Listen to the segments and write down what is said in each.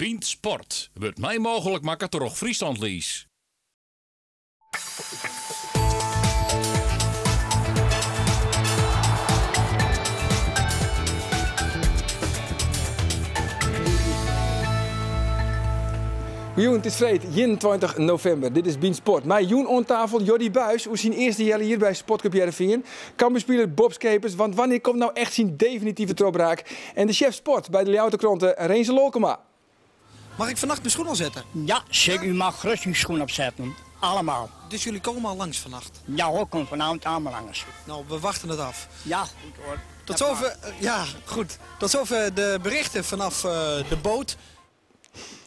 Bynt Sport wurdt mei mooglik makke troch Friesland Lease. Goejûn, it is freed 21 novimber. Dit is Bynt Sport. Mei jûn oan tafel Jordy Buijs oer syn earste healjier by Sportklup Hearrenfean. Cambuurspiler Bob Schepers, want wannear komt no echt syn definitive trochbraak? En de sjef sport by de Ljouwerter Krante, Renze Lolkema. Mag ik vannacht mijn schoen al zetten? Ja, zeker. U mag gerust uw schoen opzetten. Allemaal. Dus jullie komen al langs vannacht? Ja hoor, kom vanavond allemaal langs. Nou, we wachten het af. Ja, goed hoor. Tot zover, ja, goed. Tot zover de berichten vanaf de boot.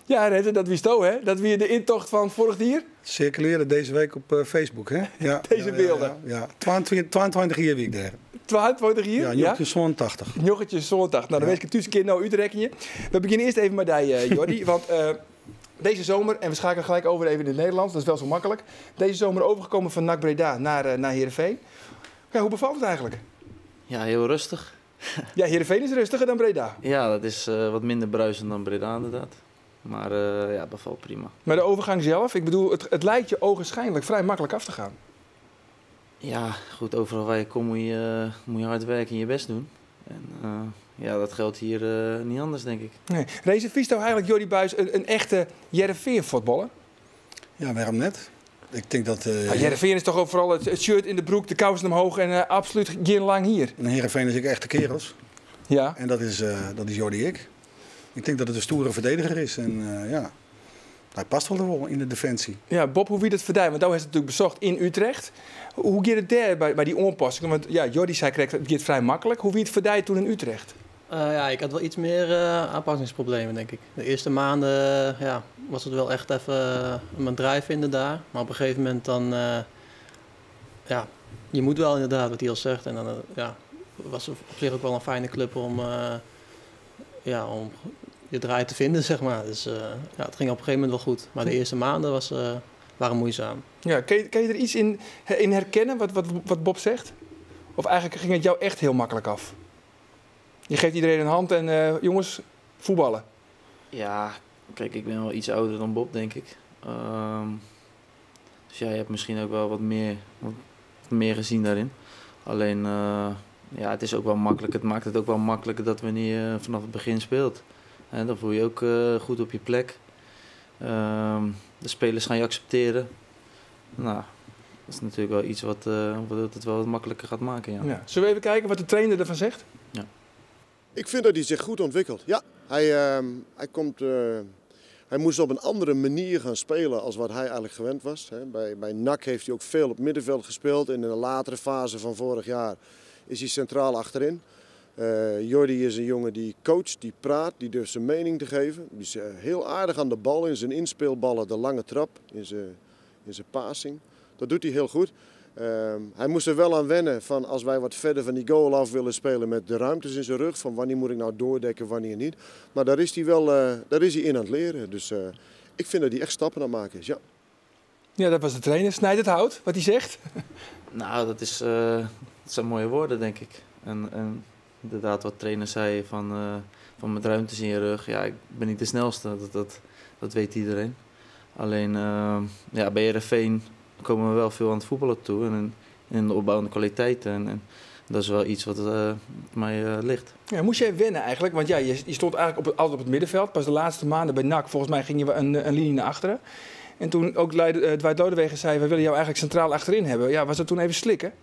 Ja, Renze, dat wist hè? Dat wie de intocht fan foarich jier? Sirkulearre dizze wike op Facebook, hè? Ja, Dizze bylden. Ja, 22 jier wie ik dêr. 22 jier? Ja, 1987. 1987. Nou, dan wist ik het thuis een keer nou uitrekenen. We beginnen eerst even met die, Jordy. Want deze zomer, en we schakelen gelijk over even in het Nederlands, dat is wel zo makkelijk. Deze zomer overgekomen van NAC Breda naar Heerenveen. Ja, hoe bevalt het eigenlijk? Ja, heel rustig. Ja, Heerenveen is rustiger dan Breda. Ja, dat is wat minder bruisend dan Breda inderdaad. Maar ja, bevalt prima. Maar de overgang zelf, het lijkt je ogenschijnlijk vrij makkelijk af te gaan. Ja, goed, overal waar je komt moet je hard werken en je best doen. En dat geldt hier niet anders, denk ik. Nee. Renze, vies nou eigenlijk Jordy Buijs een echte Hearrenveen-voetballer? Ja, waarom net? Ik denk dat, Hearrenveen is toch ook vooral het shirt in de broek, de kousen omhoog en absoluut geen lang hier. En Heerenveen is ook echte kerels. En dat is Jordy ik. Ik denk dat het een stoere verdediger is en hij past wel in de defensie. Ja, Bob, hoe wie dat verdijt? Want nou heeft het natuurlijk bezocht in Utrecht. Hoe gaat het daar bij die aanpassing? Want Jordy zei, het gaat vrij makkelijk. Hoe wie het verdijt toen in Utrecht? Ja, ik had wel iets meer aanpassingsproblemen, denk ik. De eerste maanden was het wel echt even mijn draai vinden daar. Maar op een gegeven moment dan, ja, je moet wel inderdaad, wat hij al zegt. En dan was het op zich ook wel een fijne club om je draai te vinden. Dus het ging op een gegeven moment wel goed. Maar de eerste maanden waren moeizaam. Ja, kan je er iets in herkennen, wat Bob zegt? Of eigenlijk ging het jou echt heel makkelijk af? Je geeft iedereen een hand en jongens, voetballen. Ja, ik ben wel iets ouder dan Bob, denk ik. Dus jij hebt misschien ook wel wat meer gezien daarin. Alleen, het is ook wel makkelijk. Het maakt het ook wel makkelijker dat wanneer je vanaf het begin speelt. En dan voel je ook goed op je plek. De spelers gaan je accepteren. Dat is natuurlijk wel iets wat het wel wat makkelijker gaat maken. Ja. Ja. Zullen we even kijken wat de trainer ervan zegt? Ja. Ik vind dat hij zich goed ontwikkelt. Ja, hij moest op een andere manier gaan spelen als wat hij eigenlijk gewend was. Hè. Bij NAC heeft hij ook veel op middenveld gespeeld. En in de latere fase van vorig jaar is hij centraal achterin. Jordy is een jongen die coacht, die praat, die durft zijn mening te geven. Die is heel aardig aan de bal in zijn inspeelballen, de lange trap, in zijn passing. Dat doet hij heel goed. Hij moest er wel aan wennen van als wij wat verder van die goal af willen spelen met de ruimtes in zijn rug. Van wanneer moet ik nou doordekken, wanneer niet. Maar daar is hij wel daar is hij in aan het leren. Dus ik vind dat hij echt stappen aan het maken is, ja. Ja, dat was de trainer. Snijdt het hout, wat hij zegt? Nou, dat zijn mooie woorden, denk ik. En inderdaad, wat de trainer zei van met ruimtes in je rug. Ja, ik ben niet de snelste, dat weet iedereen. Alleen bij Heerenveen komen we wel veel aan het voetballen toe en in de opbouwende kwaliteiten. En dat is wel iets wat mij ligt. Ja, moest jij wennen eigenlijk? Want je stond eigenlijk altijd op het middenveld. Pas de laatste maanden bij NAC, volgens mij ging je een linie naar achteren. En toen ook Dwight Lodeweges zei, we willen jou eigenlijk centraal achterin hebben. Ja, was dat toen even slikken?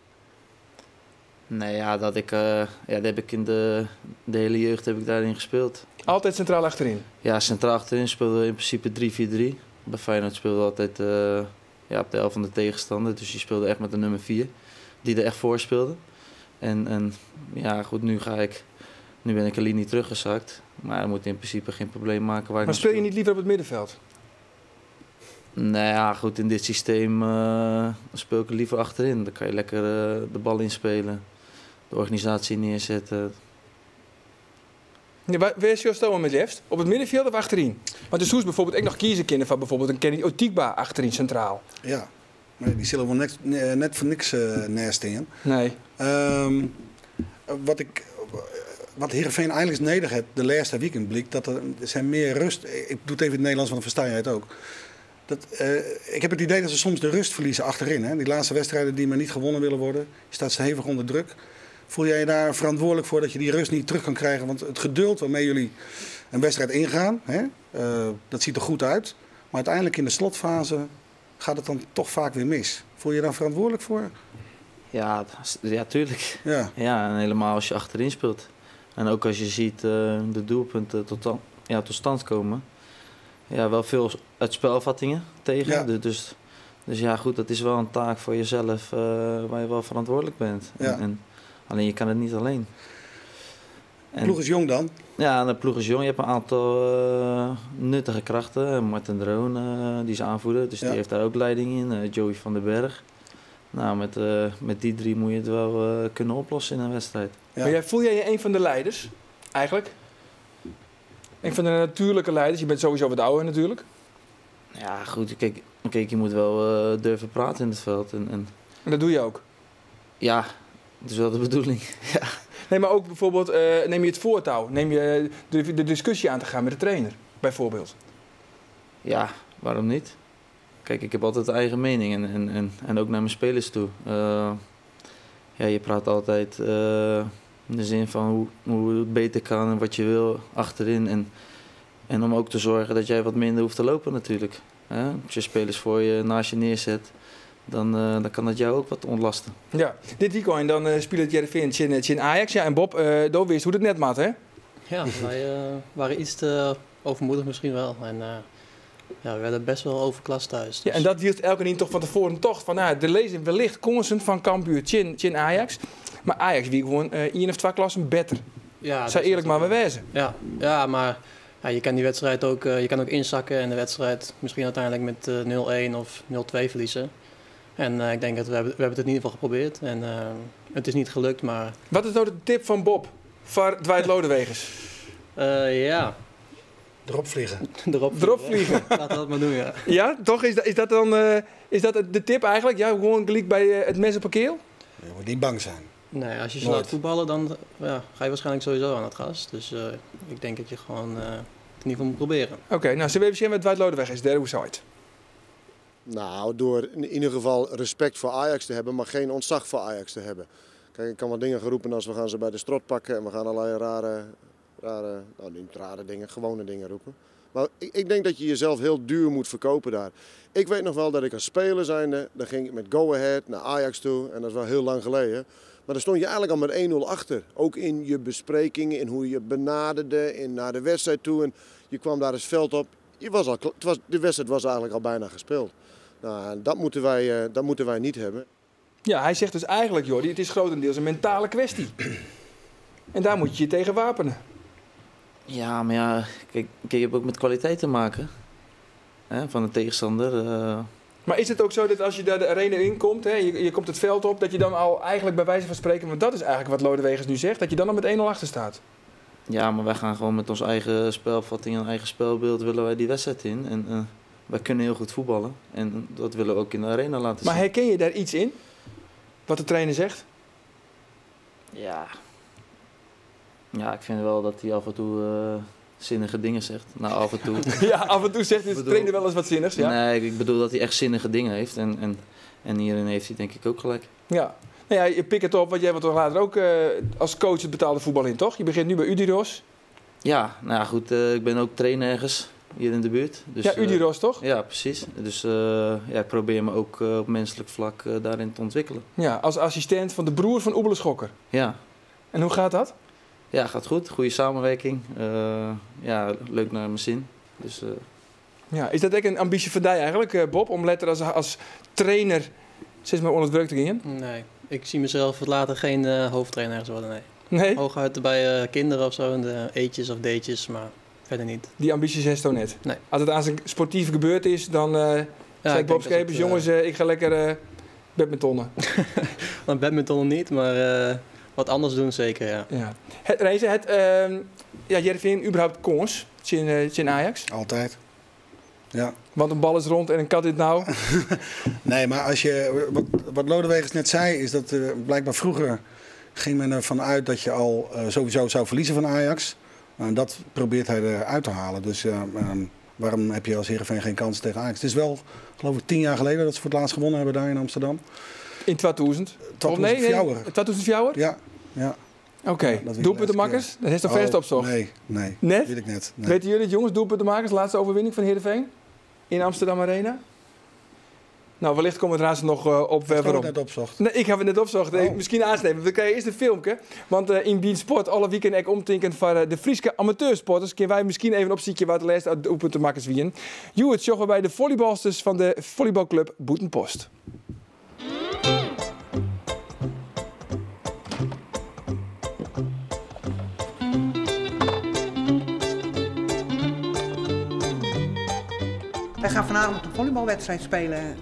Nee, ja, dat ik ja, dat heb ik in de hele jeugd heb ik daarin gespeeld. Altijd centraal achterin? Ja, centraal achterin speelden we in principe 3-4-3. Bij Feyenoord speelden we altijd op de helft van de tegenstander. Dus je speelde echt met de nummer 4, die er echt voor speelde. Nu ga ik, nu ben ik een linie teruggezakt. Maar dat moet in principe geen probleem maken. Waar ik Maar nog speel je speel. niet liever op het middenveld? Nou ja, goed, in dit systeem speel ik liever achterin. Dan kan je lekker de bal inspelen, de organisatie neerzetten. Ja, waar is jouw stoom met liefst? Op het middenveld of achterin? Want de Soes bijvoorbeeld ook nog kiezen kunnen van bijvoorbeeld een Kenny Otigba achterin centraal. Ja, maar die zullen wel net voor niks naast in. Nee. Wat ik Wat Heerenveen eigenlijk nedich hat de lêste wiken blykt dat der zijn mear rust. Ik doe het even in het Nederlands, want dan versta jij het ook. Dat, ik heb het idee dat ze soms de rust verliezen achterin. Hè? Die laatste wedstrijden die maar niet gewonnen willen worden, je staat stevig onder druk. Voel jij je daar verantwoordelijk voor dat je die rust niet terug kan krijgen? Want het geduld waarmee jullie een wedstrijd ingaan, hè, dat ziet er goed uit. Maar uiteindelijk in de slotfase gaat het dan toch vaak weer mis. Voel je je daar verantwoordelijk voor? Ja, ja, tuurlijk. Ja. Ja, en helemaal als je achterin speelt. En ook als je ziet de doelpunten tot stand komen. Ja, wel veel uit spelvattingen tegen. Ja. Dus ja, goed, dat is wel een taak voor jezelf waar je wel verantwoordelijk bent. Ja. En alleen je kan het niet alleen. De ploeg is jong dan? Ja, de ploeg is jong. Je hebt een aantal nuttige krachten. Martin Droon, die is aanvoerder, dus die heeft daar ook leiding in. Joey van den Berg. Nou, met die drie moet je het wel kunnen oplossen in een wedstrijd. Ja. Maar voel jij je een van de leiders, eigenlijk? Een van de natuurlijke leiders? Je bent sowieso wat ouder natuurlijk. Ja, goed. Kijk, je moet wel durven praten in het veld. En dat doe je ook? Ja, dat is wel de bedoeling. Ja. Nee, maar ook bijvoorbeeld, neem je het voortouw? Neem je de discussie aan te gaan met de trainer, bijvoorbeeld? Ja, waarom niet? Kijk, ik heb altijd een eigen mening en ook naar mijn spelers toe. Ja, je praat altijd in de zin van hoe het beter kan en wat je wil achterin. En om ook te zorgen dat jij wat minder hoeft te lopen natuurlijk. Hè? Als je spelers voor je naast je neerzet, dan kan dat jou ook wat ontlasten. Ja, dit weekend dan speelt het Heerenveen tegen Ajax. Ja, en Bob, daar wist hoe het net mat, hè? Ja, wij waren iets te overmoedig misschien wel. En ja, we werden best wel overklast thuis. Ja, en dat hield elke niet toch van tevoren toch van, nou, de lezen wellicht constant van Cambuur tegen Ajax. Maar Ajax wie gewoon 1 of 2 klassen beter. Ja, Zij dat eerlijk is maar bewijzen. Ja, ja, maar ja, je kan die wedstrijd ook, je kan ook inzakken en de wedstrijd misschien uiteindelijk met 0-1 of 0-2 verliezen. En ik denk dat we hebben het in ieder geval geprobeerd. En het is niet gelukt, maar... Wat is nou de tip van Bob voor Dwight Lodeweges? Ja. Erop vliegen. Erop Erop vliegen. Laten we dat maar doen, ja. Ja, toch? Is dat dan is dat de tip eigenlijk? Ja, gewoon gelijk bij het mes op een keel? Je moet niet bang zijn. Nee, als je ze Nooit. laat voetballen, dan ga je waarschijnlijk sowieso aan het gas. Dus ik denk dat je gewoon het in ieder geval moet proberen. Oké, nou, zullen we even zien wat Dwight Lodeweges is? Daar hoe zou het? Nou, door in ieder geval respect voor Ajax te hebben, maar geen ontzag voor Ajax te hebben. Kijk, ik kan wat dingen gaan roepen als we gaan ze bij de strot pakken en we gaan allerlei rare, rare, nou niet rare dingen, gewone dingen roepen. Maar ik denk dat je jezelf heel duur moet verkopen daar. Ik weet nog wel dat ik als speler zijnde, dan ging ik met Go Ahead naar Ajax toe en dat is wel heel lang geleden. Maar dan stond je eigenlijk al met 1-0 achter. Ook in je besprekingen, in hoe je benaderde, in naar de wedstrijd toe. En je kwam daar het veld op. Je was al het was, de wedstrijd was eigenlijk al bijna gespeeld. Nou, en dat moeten wij niet hebben. Ja, hij zegt dus eigenlijk, Jordi, het is grotendeels een mentale kwestie. En daar moet je je tegen wapenen. Ja, maar ja, kijk, je hebt ook met kwaliteit te maken. Hè, van de tegenstander. Maar is het ook zo dat als je daar de arena in komt, hè, je komt het veld op, dat je dan al eigenlijk bij wijze van spreken, want dat is eigenlijk wat Lodeweges nu zegt, dat je dan al met 1-0 achter staat? Ja, maar wij gaan gewoon met ons eigen spelvatting en eigen spelbeeld willen wij die wedstrijd in. En wij kunnen heel goed voetballen en dat willen we ook in de arena laten Maar zien. herken je daar iets in? Wat de trainer zegt? Ja. Ja, ik vind wel dat hij af en toe zinnige dingen zegt. Nou, af en toe. Ja, af en toe zegt de trainer wel eens wat zinnigs. Ja. Nee, ik bedoel dat hij echt zinnige dingen heeft. En hierin heeft hij denk ik ook gelijk. Ja. Nou ja, je pikt het op, want jij wordt toch later ook als coach het betaalde voetbal in, toch? Je begint nu bij Udiros. Ja, nou ja, goed, ik ben ook trainer ergens hier in de buurt. Dus, ja, Udiros, toch? Ja, precies. Dus ik probeer me ook op menselijk vlak daarin te ontwikkelen. Ja, als assistent van de broer van Oebele Schokker. Ja. En hoe gaat dat? Ja, gaat goed. Goede samenwerking. Ja, leuk naar mijn zin. Dus Ja, is dat ook een ambitie van jou eigenlijk, Bob? Om letterlijk als trainer steeds maar onder het werk te gaan? Nee, ik zie mezelf later geen hoofdtrainer ergens worden, nee. Nee? Hooguit bij kinderen of zo, in de E'tjes of D'tjes, maar verder niet. Die ambities heeft hij net? Nee. Als het aan zijn sportief gebeurd is, dan Ja, zei ik Bob denk dat Schepers, het jongens, ik ga lekker badmintonnen. Dan badmintonnen niet, maar wat anders doen zeker, ja. Ja. Het, Renze, het ja, Heerenveen überhaupt kans in Ajax? Altijd. Ja. Want een bal is rond en een kat dit nou. Nee, maar als je, wat, wat Lodeweges net zei, is dat blijkbaar vroeger Ging men ervan uit dat je al sowieso zou verliezen van Ajax. Nou, en dat probeert hij eruit te halen. Dus waarom heb je als Heerenveen geen kans tegen Ajax? Het is wel, geloof ik, 10 jaar geleden dat ze voor het laatst gewonnen hebben daar in Amsterdam. In 2000? 2004. Nee, 2004? Ja. Oké, Ja, dat doelpuntenmakkers? Dat is toch verst Oh, opzocht? Nee, Net? weet ik net. Nee. Weten jullie het, jongens? Doelpuntenmakers, laatste overwinning van Heerenveen? In Amsterdam Arena? Nou, wellicht komt het raad nog op. Dat waarom. ik net opzocht. Nee, ik heb het net opzocht. Oh. Misschien aansnemen. We krijgen eerst een filmpje. Want in Bean Sport, alle weekend ik omtinken van de Frieske amateursporters. Kunnen wij misschien even opzieken waar de laatste doelpuntenmakers wien. Joet, joggen bij de volleybalsters van de volleybalclub Bûtenpost. Wij gaan vanavond een volleybalwedstrijd spelen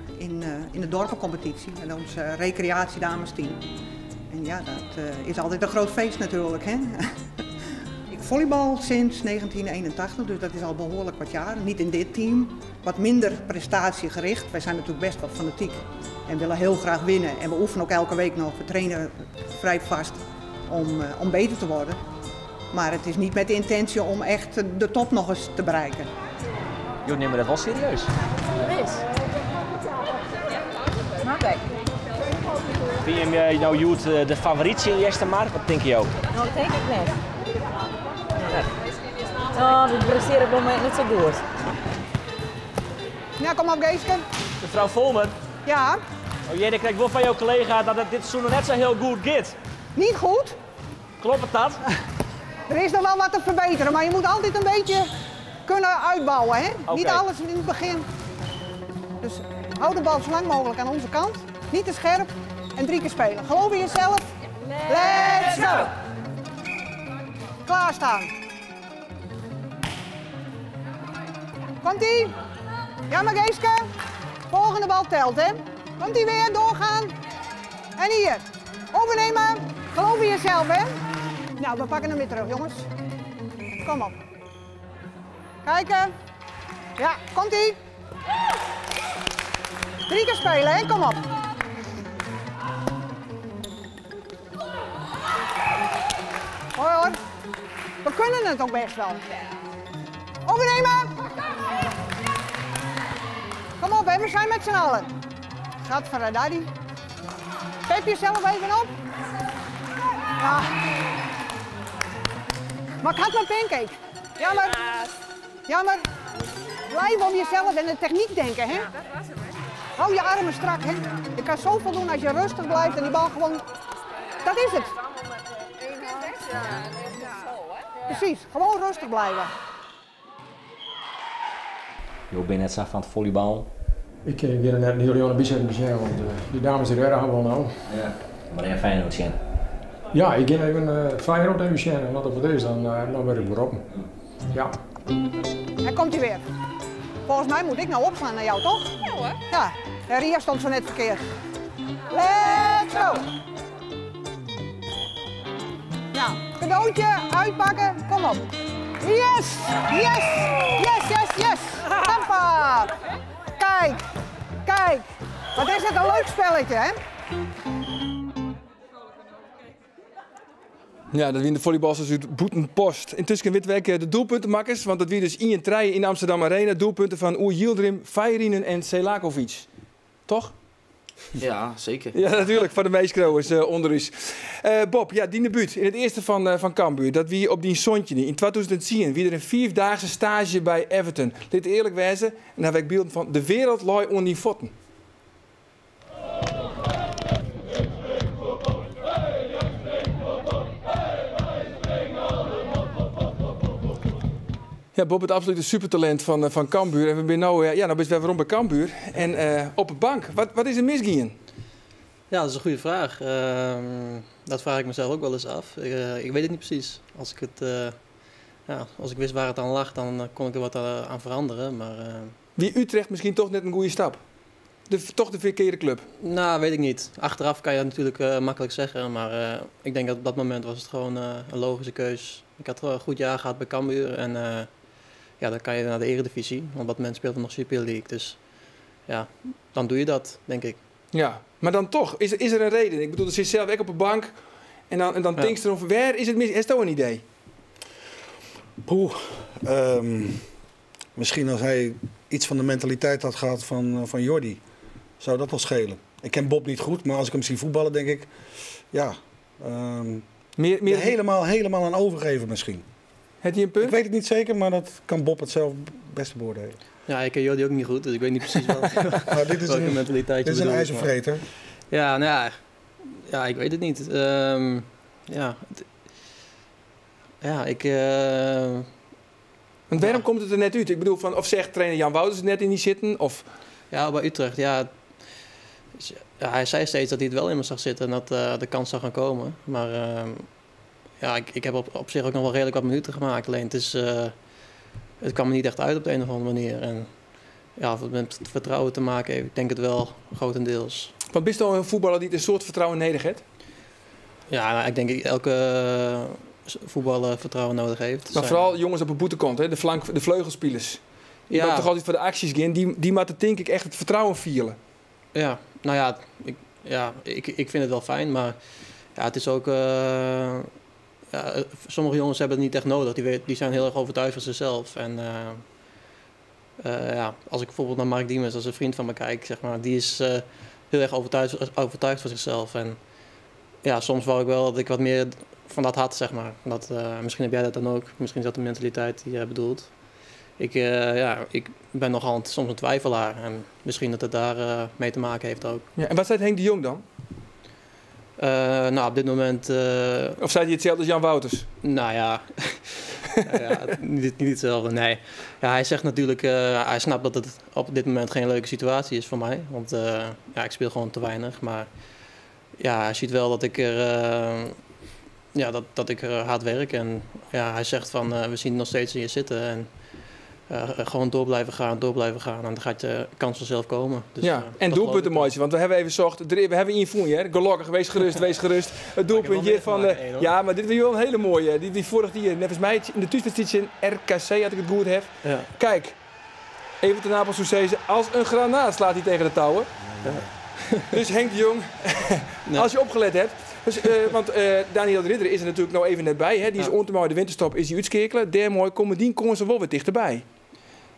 in de dorpencompetitie met ons recreatiedamesteam. En ja, dat is altijd een groot feest natuurlijk. Hè? Ik volleybal sinds 1981, dus dat is al behoorlijk wat jaren. Niet in dit team, wat minder prestatiegericht. Wij zijn natuurlijk best wel fanatiek en willen heel graag winnen. En we oefenen ook elke week nog, we trainen vrij vast om beter te worden. Maar het is niet met de intentie om echt de top nog eens te bereiken. Jullie nemen dat wel serieus. Is. Maar Vind je hem nou Joet de favoriet in Eastermar? Wat denk je ook? Nou, dat denk ik net. Oh, we presteren op het moment niet zo goed. Ja, kom op Geeske. Mevrouw Volmer. Ja? Oh jee, dan krijg ik wel van jouw collega dat het dit seizoen nog net zo heel goed gaat. Niet goed? Klopt het dat? Er is nog wel wat te verbeteren, maar je moet altijd een beetje kunnen uitbouwen, hè? Okay. Niet alles in het begin. Dus hou de bal zo lang mogelijk aan onze kant. Niet te scherp en 3 keer spelen. Geloof in jezelf. Let's go! Klaarstaan. Komt-ie? Ja, maar Geeske. Volgende bal telt, hè? Komt-ie weer, doorgaan. En hier. Overnemen. Geloof in jezelf, hè? Nou, we pakken hem weer terug, jongens. Kom op. Kijken. Ja, komt-ie. 3 keer spelen, hè? Kom op. Hoi hoor. We kunnen het ook best wel. Overnemen. Kom op, hè? We zijn met z'n allen. Gadverdamme. Pep jezelf even op. Ja. Maar ik had mijn pancake. Jammer. Jammer. Blijf om jezelf en de techniek denken, hè? Ja, dat was hem, hè? Hou je armen strak, hè? Je kan zoveel doen als je rustig blijft en die bal gewoon... Dat is het. Precies, gewoon rustig blijven. Je bent net zo van het volleybal. Ik ga net niet jullie aan de beetje, want die dames die redden gewoon nou. Ja, maar even Feyenoord zien. Ja, ik ga even Feyenoord even zien en wat het voor is, dan word ik weer op. Ja. Daar komt hij weer. Volgens mij moet ik nou opslaan naar jou, toch? Ja hoor. Ja, en Ria stond zo net verkeerd. Let's go! Nou, cadeautje, uitpakken, kom op. Yes! Yes! Yes, yes, yes! Tampa! Kijk, kijk. Wat is het een leuk spelletje, hè? Ja, dat wint de volleybalsters uit Bûtenpost. Intussen witwerken de doelpuntenmakkers, want dat wie dus Ian Treien in Amsterdam Arena. Doelpunten van Oer Yildirim, Feirinen en Selakovic. Toch? Ja, zeker. Ja, natuurlijk, van de meeskroers onder u. Bob, ja, die debuut in het eerste van Cambuur, dat wie op die Sontje in 2010, wie er een 4-daagse stage bij Everton. Dit eerlijk wijzen, en daar werd ik beelden van de wereld looi onder die voeten. Ja, Bob, het absolute supertalent van Cambuur. En we zijn nou, ja, nou ben je weer bij Cambuur. En op de bank. Wat is er misgegaan? Ja, dat is een goede vraag. Dat vraag ik mezelf ook wel eens af. Ik weet het niet precies. Als ik, als ik wist waar het aan lag, dan kon ik er wat aan veranderen. Maar, Wie Utrecht misschien toch net een goede stap? Toch de verkeerde club? Nou, weet ik niet. Achteraf kan je dat natuurlijk makkelijk zeggen. Maar ik denk dat op dat moment was het gewoon een logische keus. Ik had een goed jaar gehad bij Cambuur. En ja, dan kan je naar de Eredivisie. Want op dat moment speelde nog Super League. Dus ja, dan doe je dat, denk ik. Ja, maar dan toch, is er een reden? Ik bedoel, er zit zelf ook op een bank. En dan tinkst derom, wêr is it mis? Hast in idee? Poeh. Misschien als hij iets van de mentaliteit had gehad van Jordy, zou dat al schelen. Ik ken Bob niet goed, maar als ik hem zie voetballen, denk ik, ja, Meer helemaal aan overgeven misschien. Heeft hij een punt? Ik weet het niet zeker, maar dat kan Bob het zelf best beoordelen. Ja, ik ken Jordy ook niet goed, dus ik weet niet precies Maar dit is welke mentaliteit je dit is een bedoelt, maar ijzervreter. Ja, nou ja, ja, ik weet het niet. Ja, het, ja, ik, Want waarom komt het er net uit? Ik bedoel, van, of zegt trainer Jan Wouters het net in die zitten? Of... Ja, bij Utrecht, ja. Ja, hij zei steeds dat hij het wel in me zag zitten en dat de kans zou gaan komen. Maar ja, ik heb op zich ook nog wel redelijk wat minuten gemaakt. Alleen het kwam er niet echt uit op de een of andere manier. En ja, of het met vertrouwen te maken heeft, ik denk het wel grotendeels. Want ben je al een voetballer die een soort vertrouwen nodig heeft? Ja, ik denk dat elke voetballer vertrouwen nodig heeft. Maar vooral jongens op de boetekant, hè? De flank, de vleugelspelers. Die moeten toch altijd voor de acties gaan. Die moeten denk ik echt het vertrouwen vielen. Ja, nou ja, ik, ja, ik, ik vind het wel fijn, maar ja, het is ook, ja, sommige jongens hebben het niet echt nodig. Die zijn heel erg overtuigd van zichzelf. En ja, als ik bijvoorbeeld naar Mark Diemers, als een vriend van me kijk, die is heel erg overtuigd van zichzelf. En ja, soms wou ik wel dat ik wat meer van dat had. Dat misschien heb jij dat dan ook. Misschien is dat de mentaliteit die jij bedoelt. Ik ben nogal soms een twijfelaar. En misschien dat het daar mee te maken heeft ook. Ja, en wat zei Henk de Jong dan? Op dit moment Of zei hij hetzelfde als Jan Wouters? Nou ja, nou ja, niet hetzelfde, nee. Ja, hij zegt natuurlijk, hij snapt dat het op dit moment geen leuke situatie is voor mij. Want ik speel gewoon te weinig. Maar ja, hij ziet wel dat ik er ja, dat, dat ik er hard werk. En ja, hij zegt van, we zien het nog steeds in je zitten. En gewoon door blijven gaan, door blijven gaan. En dan gaat de kans vanzelf komen. Dus, Ja, en dat doelpunten geloof ik. mooitje, want we hebben even gezocht. We hebben invoer, hè? Gelukkig, wees gerust, wees gerust. Het doelpunt Ik heb wel hier van, meegemaakt, één, hoor. ja, maar dit was wel een hele mooie. Die vorige die, net als mij, in de thuiswedstrijd in RKC, had ik het goed heb. Kijk, even ten Napels Soesese, als een granaat slaat hij tegen de touwen. Dus Henk de Jong, als je opgelet hebt. Dus want Daniel de Ridder is er natuurlijk nou even net bij. Hè? Die is ontemooi de winterstop, is die uitskekelen. Daar mooi komen die komen ze wel weer dichterbij.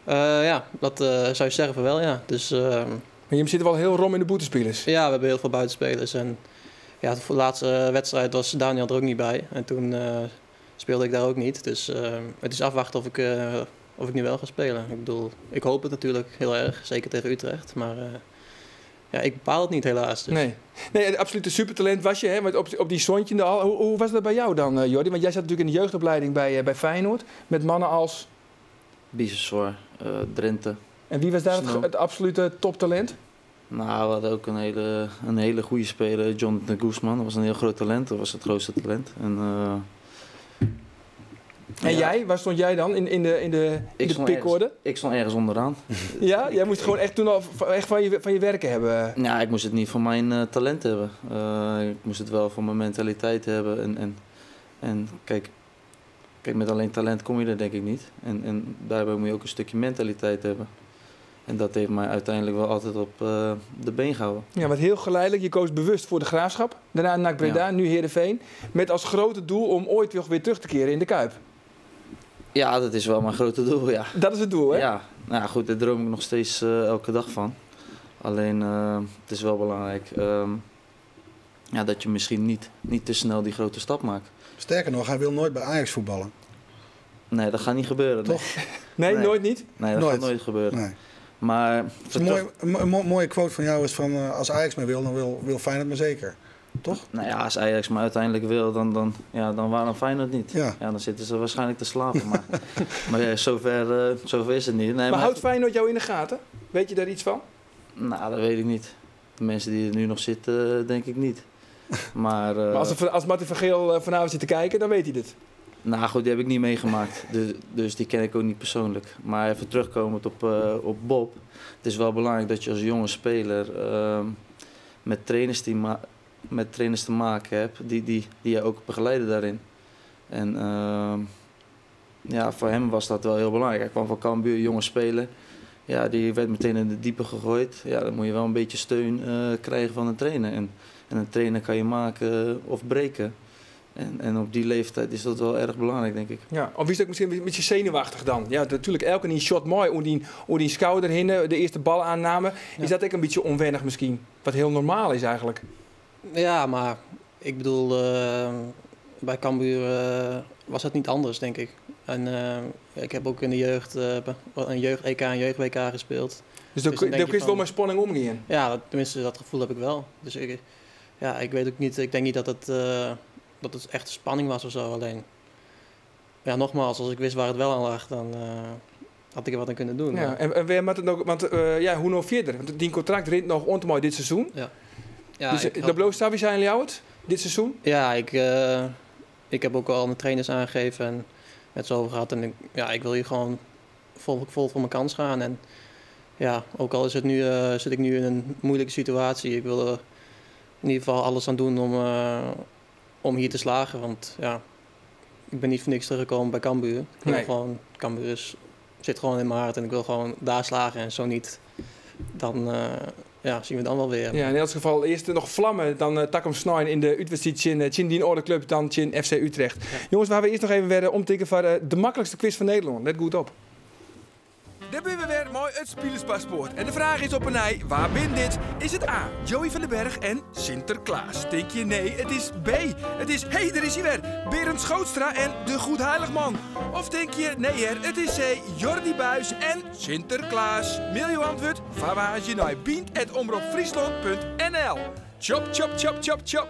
Ja, dat zou je zeggen van wel, ja. Dus maar je zit wel heel rom in de boetespelers. Ja, we hebben heel veel buitenspelers. En ja, de laatste wedstrijd was Daniel er ook niet bij. En toen speelde ik daar ook niet. Dus het is afwachten of ik nu wel ga spelen. Ik hoop het natuurlijk heel erg, zeker tegen Utrecht. Maar ik bepaal het niet helaas. Dus. Nee. Nee, het absolute supertalent was je, hè? Want op die Sontje al. Hoe was dat bij jou dan, Jordy? Want jij zat natuurlijk in de jeugdopleiding bij Feyenoord. Met mannen als... Biseswar, Drenthe. En wie was daar Snow. het absolute toptalent? We hadden ook een hele goede speler, Jonathan Guzman. Dat was een heel groot talent, dat was het grootste talent. En En ja. jij? Waar stond jij dan in de pickorde? Ik stond ergens onderaan. Ja? Jij moest gewoon echt toen al echt van je werken hebben? Ja, ik moest het niet van mijn talent hebben. Ik moest het wel van mijn mentaliteit hebben. En met alleen talent kom je er denk ik niet. En daarbij moet je ook een stukje mentaliteit hebben. En dat heeft mij uiteindelijk wel altijd op de been gehouden. Ja, want heel geleidelijk. Je koos bewust voor de Graafschap. Daarna NAC Breda, nu Heerenveen. Met als grote doel om ooit weer terug te keren in de Kuip. Ja, dat is wel mijn grote doel, ja. Dat is het doel, hè? Ja, daar droom ik nog steeds elke dag van. Alleen, het is wel belangrijk dat je misschien niet te snel die grote stap maakt. Sterker nog, hij wil nooit bij Ajax voetballen. Nee, dat gaat niet gebeuren. Nee. Toch? Nee, Nee. nooit niet? Nee, dat Nooit. gaat nooit gebeuren. Nee. Maar Het is een mooie quote van jou is van als Ajax me wil, dan wil Feyenoord me zeker. Toch? Nou ja, als Ajax me uiteindelijk wil, dan waarom Feyenoord niet? Ja, dan zitten ze waarschijnlijk te slapen. Maar zover is het niet. Nee, maar maar houdt Feyenoord jou in de gaten? Weet je daar iets van? Nou, dat weet ik niet. De mensen die er nu nog zitten, denk ik niet. Maar Maar als Martin van Geel vanavond zit te kijken, dan weet hij dit. Nou goed, die heb ik niet meegemaakt. Dus die ken ik ook niet persoonlijk. Maar even terugkomend op Bob. Het is wel belangrijk dat je als jonge speler met trainers te maken hebt die je ook begeleiden daarin. En voor hem was dat wel heel belangrijk. Hij kwam van Cambuur, jonge speler. Ja, die werd meteen in de diepe gegooid. Ja, dan moet je wel een beetje steun krijgen van een trainer. En een trainer kan je maken of breken. En op die leeftijd is dat wel erg belangrijk, denk ik. Ja, of is het ook misschien een beetje zenuwachtig dan? Ja, natuurlijk, elke die shot mooi om die schouder heen, de eerste balaanname. Is dat ook een beetje onwennig misschien? Wat heel normaal is eigenlijk. Ja, maar ik bedoel, bij Cambuur was dat niet anders, denk ik. En ik heb ook in de jeugd een jeugd-EK en jeugd-WK gespeeld. Dus dan dan denk kun je je wel van- met spanning omgaan? Ja, tenminste, dat gevoel heb ik wel. Dus ik, ja, ik weet ook niet, ik denk niet dat het echt spanning was of zo. Alleen, ja, nogmaals, als ik wist waar het wel aan lag, dan had ik er wat aan kunnen doen. Ja, en waar moet het nog, want ja, hoe nog verder? Want die contract rint nog ontemooi dit seizoen. Ja. Ja, dus ik de had- Blauw Stavi zijn jou het dit seizoen? Ja, ik heb ook al mijn trainers aangegeven en met ze over gehad. En ik wil hier gewoon vol voor mijn kans gaan. En ja, ook al is het nu, zit ik nu in een moeilijke situatie. Ik wil er in ieder geval alles aan doen om hier te slagen. Want ja, ik ben niet voor niks teruggekomen bij Cambuur. Ik wil Nee. gewoon, Cambuur zit gewoon in mijn hart en ik wil gewoon daar slagen. En zo niet, dan zien we dan wel weer. Ja, in elk geval eerst nog vlammen, dan Takom Snijn in de Utrecht Chin Dien Orde Club, dan Chin FC Utrecht. Jongens, waar we eerst nog even weer omtikken voor de makkelijkste quiz van Nederland. Let goed op. Daar ben we weer, mooi het spelerspaspoort. En de vraag is op een ei, waar ben dit? Is het A, Joey van den Berg en Sinterklaas? Denk je nee, het is B. Het is, hé, hey, daar is hij weer, Berend Schootstra en de Goedheiligman. Of denk je, nee hè, het is C, Jordi Buis en Sinterklaas. Mail je antwoord, vaarwaasje naar bient@omroepfriesland.nl. Chop, chop, chop, chop, chop.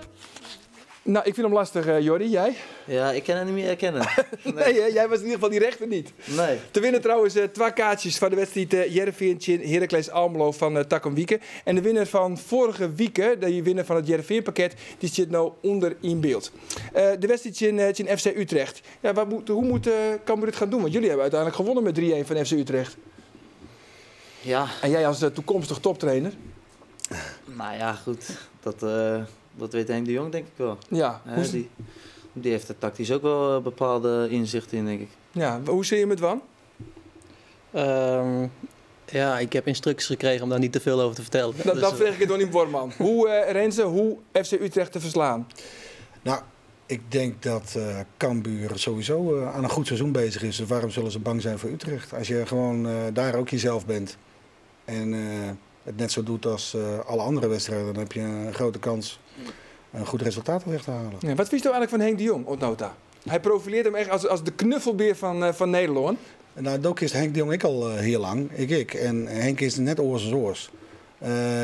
Nou, ik vind hem lastig, Jordi. Jij? Ja, ik kan hem niet meer herkennen. Nee, hè? Jij was in ieder geval die rechter niet. Nee. Te winnen trouwens 2 kaartjes van de wedstrijd Heerenveen Chin Heracles Almelo van Takom Wieke. En de winnaar van vorige week, de winnaar van het Heerenveen pakket, die zit nou onder in beeld. De wedstrijd Chin FC Utrecht. Ja, hoe moet Cambuur het gaan doen? Want jullie hebben uiteindelijk gewonnen met 3-1 van FC Utrecht. Ja. En jij als toekomstig toptrainer? Nou ja, goed. Dat weet Henk de Jong denk ik wel. Ja, hoe Die heeft er tactisch ook wel bepaalde inzichten in, denk ik. Ja, hoe zie je hem het, Wan? Ja, ik heb instructies gekregen om daar niet te veel over te vertellen. Dat vraag ik het nog niet, Borman. Hoe, Renze, hoe FC Utrecht te verslaan? Nou, ik denk dat Cambuur sowieso aan een goed seizoen bezig is. Dus waarom zullen ze bang zijn voor Utrecht? Als je gewoon daar ook jezelf bent en het net zo doet als alle andere wedstrijden, dan heb je een grote kans een goed resultaat weg te halen. Ja, wat vind je nou eigenlijk van Henk de Jong, Otnota? Hij profileert hem echt als de knuffelbeer van Nederland. Nou, ook is Henk de Jong ik al heel lang. Ik. En Henk is net oors als oors.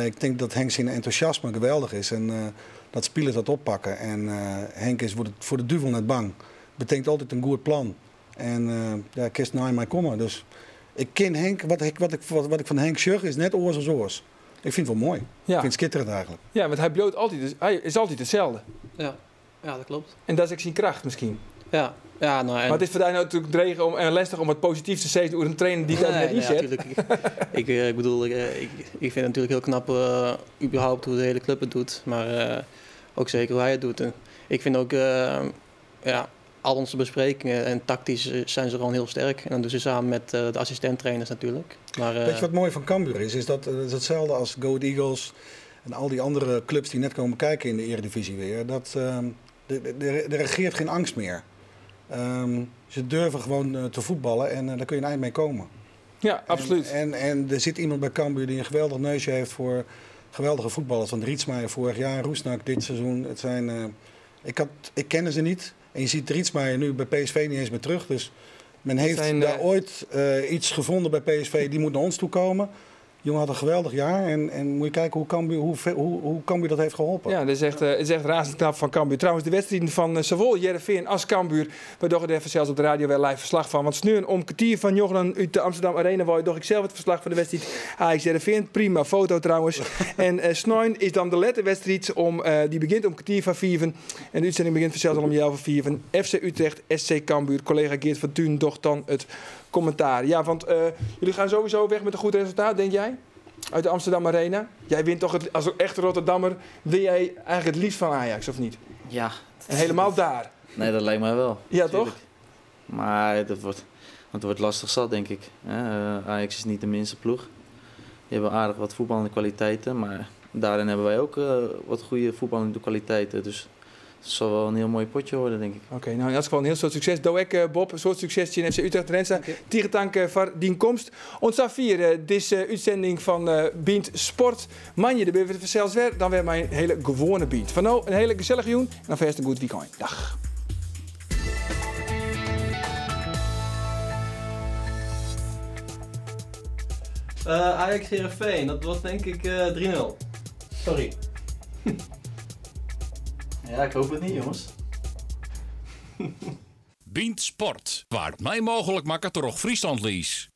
Ik denk dat Henk zijn enthousiasme geweldig is en dat spelers dat oppakken. En Henk is voor de duivel net bang. Betekent altijd een goed plan. En ja, kist nou maar komen. Dus ik ken Henk, wat ik van Henk zeg is net oors als oors. Ik vind het wel mooi. Ik vind het schitterend eigenlijk. Ja, want hij bloot altijd, dus hij is altijd hetzelfde. Ja, ja, dat klopt. En dat is ook zijn kracht misschien. Ja, ja, nou, en Maar het is voor jou natuurlijk dreig om, en lastig om het positief te zeggen over een trainer die dat Nee, net niet nee, zet. ja, tuurlijk. Ik vind het natuurlijk heel knap überhaupt hoe de hele club het doet. Maar ook zeker hoe hij het doet. En ik vind ook al onze besprekingen en tactisch zijn ze gewoon heel sterk. En dan doen ze samen met de assistenttrainers natuurlijk. Maar Weet je wat mooi van Cambuur is? Is dat het is hetzelfde als Go Ahead Eagles en al die andere clubs die net komen kijken in de Eredivisie weer. Dat er regeert geen angst meer. Ze durven gewoon te voetballen en daar kun je een eind mee komen. Ja, absoluut. En er zit iemand bij Cambuur die een geweldig neusje heeft voor geweldige voetballers. Want Rietsmaier vorig jaar, Rusnak dit seizoen. Het zijn, ik had, ik kende ze niet. En je ziet Rietsmaier nu bij PSV niet eens meer terug. Dus men heeft daar ooit iets gevonden bij PSV. Die moet naar ons toe komen. De jongen had een geweldig jaar. En moet je kijken hoe Cambuur dat heeft geholpen. Ja, dat is echt razend knap van Cambuur. Trouwens, de wedstrijden van zowel Heerenveen als Cambuur. We doen er even zelfs op de radio wel live verslag van. Want nu om kwartier van Johan uit de Amsterdam Arena. Waar doch ik zelf het verslag van de wedstrijd Ajax Heerenveen. Prima foto trouwens. En Snoin is dan de letterwedstrijd. Die begint om kwartier van vierven. En de uitzending begint zelfs al om half vierven. FC Utrecht, SC Cambuur. Collega Geert van Thun docht dan het commentaar. Ja, want jullie gaan sowieso weg met een goed resultaat, denk jij? Uit de Amsterdam Arena. Jij wint toch, het, als echt Rotterdammer, win jij eigenlijk het liefst van Ajax, of niet? Ja. En helemaal daar. Nee, dat lijkt mij wel. Ja, Tuurlijk. toch? Maar het wordt lastig zat, denk ik. Ajax is niet de minste ploeg. Die hebben aardig wat voetballende kwaliteiten, maar daarin hebben wij ook wat goede voetballende kwaliteiten. Dus Het zal wel een heel mooi potje worden, denk ik. Oké, nou in elk geval een heel soad sukses. Do ek, Bob, in soad sukses tsjin FC Utrecht. Renze, tige tank foar dyn komst. Oant safier dizze útsending fan Bynt Sport. Moandei, dêr binne we fansels wer. Dan wer mei in hiele gewoane Bynt. Foar no in hiele gesellige jûn en alfêst in goed wykein. Dag. Ajax Heerenveen, dat wordt denk ik 3-0. Sorry. Ja, ik hoop het niet, jongens. Bynt Sport waard mei mooglik makke troch Friesland Lease.